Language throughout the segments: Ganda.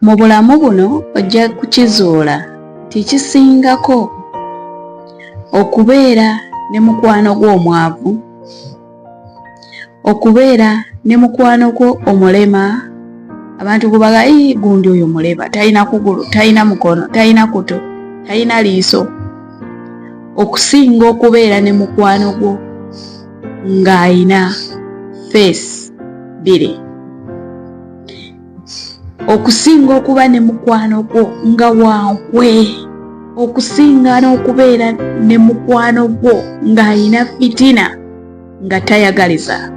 Mu bulamu buno ojja kukizuula nti kisingako okubeera ne mukwano gwo omwavu, okubeera ne mukwano gwo omulema. Abantu gubaga ii gundi oyo mulema, talina kugulu, talina mukono, talina kutu, talina liiso, okusinga okubeera ne mukwano gwo ng'alina feesi bbiri, okusinga okuba ne mukwano gwo nga wankwe, okusinga n'okubeera ne mukwano gwo ng'alina fitina nga tayagaliza.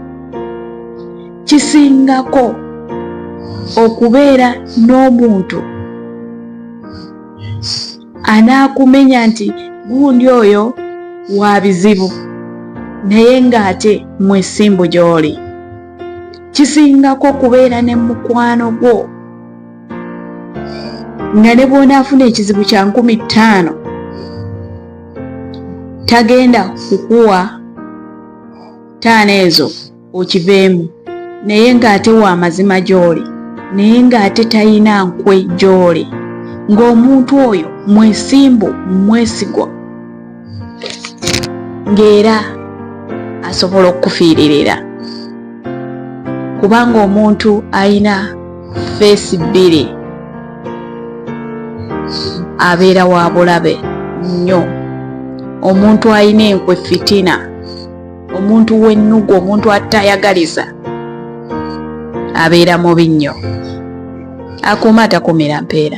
Kisingako okubeera n'omuntu anaakumenya nti gundi oyo wa bizibu naye ng'ate mwesimbu gy'oli. Kisingako okubeera ne mukwano gwo nga ne bw'onaafuna ekizibu kya 5000 tagenda kukuwa 5 ezo okiveemu, naye ng'ate wa mazima gy'oli, naye ng'ate talina nkwe gy'oli, ng'omuntu oyo mwesimbu, mwesigwa, ng'era asobola okukufiiririra. Kubanga omuntu alina feesi bbiri abeera wa bulabe nnyo. Omuntu alina enkwe, fitina, omuntu w'ennugu, omuntu atayagaliza abeera mubi nnyo. Akuuma atakuumira mpeera.